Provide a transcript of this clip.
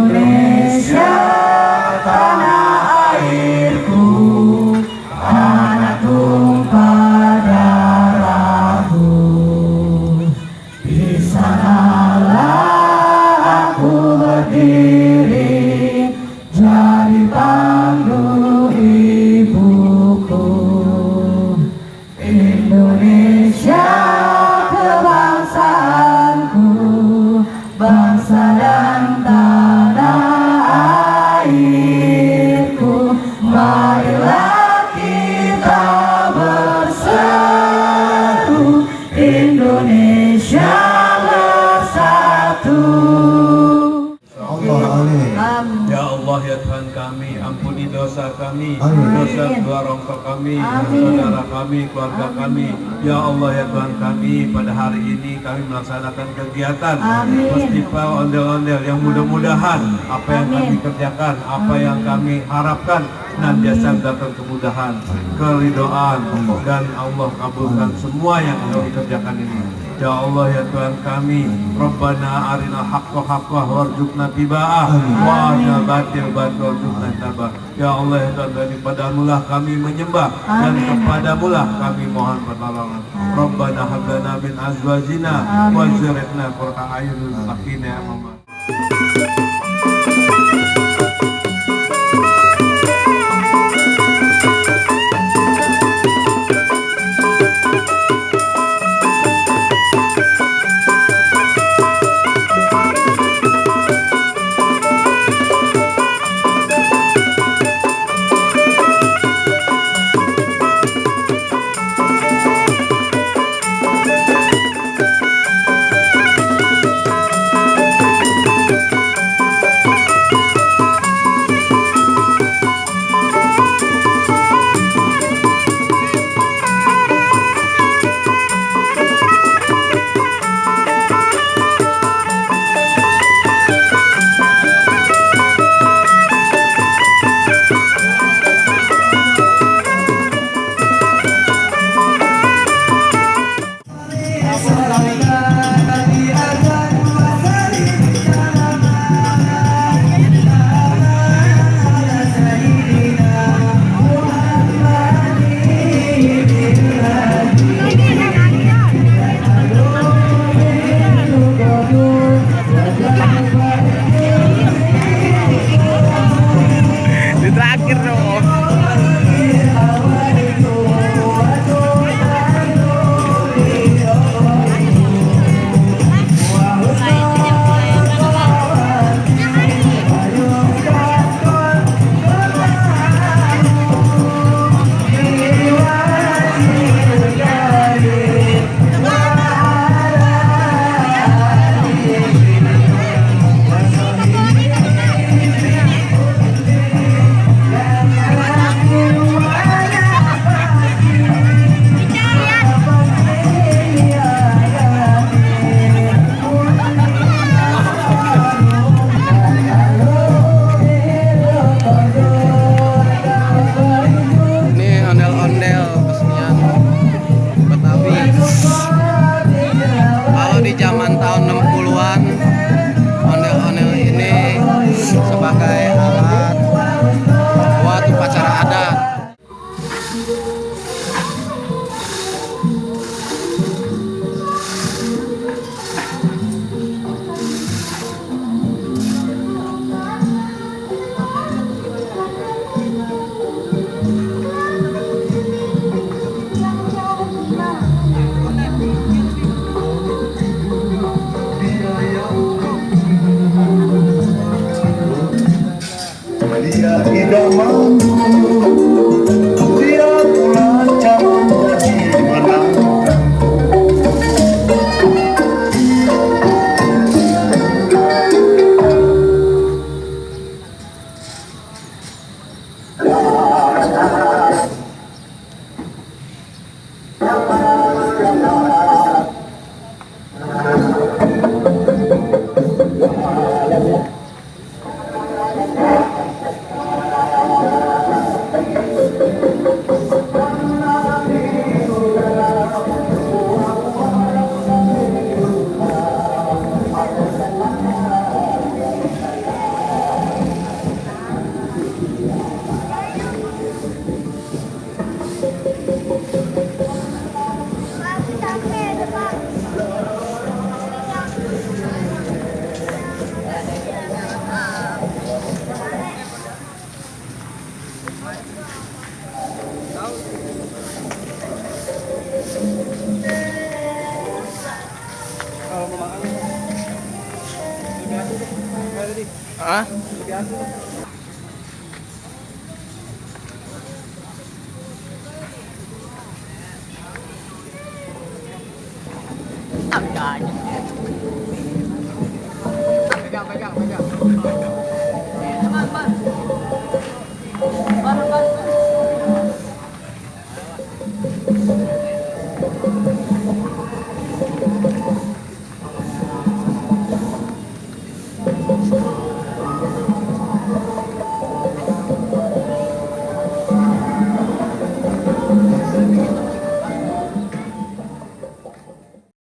Indonesia tanah airku, tanah tumpah darahku. Di sanalah aku berdiri, jadi pandu ibuku. Indonesia kebangsaanku, bangsa dan tanah airku. Marilah kita bersatu, Indonesia bersatu. Ya Allah, ya Tuhan kami, ampuni dosa kami, dosa kedua orang tua kami, saudara kami, keluarga kami. Ya Allah, ya Tuhan kami, pada hari ini kami melaksanakan kegiatan festival ondel-ondel yang mudah-mudahan apa yang kami kerjakan, apa yang kami harapkan senantiasa datang kemudahan, keridhaan, dan Allah kabulkan semua yang kami kerjakan ini. Ya Allah, ya Tuhan kami, Rabbana arina haqqa haqqa warzuqna tiba'ah wa arina batil batil warzuqna tabah. Ya Allah, ya Tuhan kami, padamulah kami menyembah dan kepadamulah kami mohon pertolongan. Rabbana hablana min azwajina wa dzurriyyatina qurrata a'yunin warzuqna ya Allah. Ah?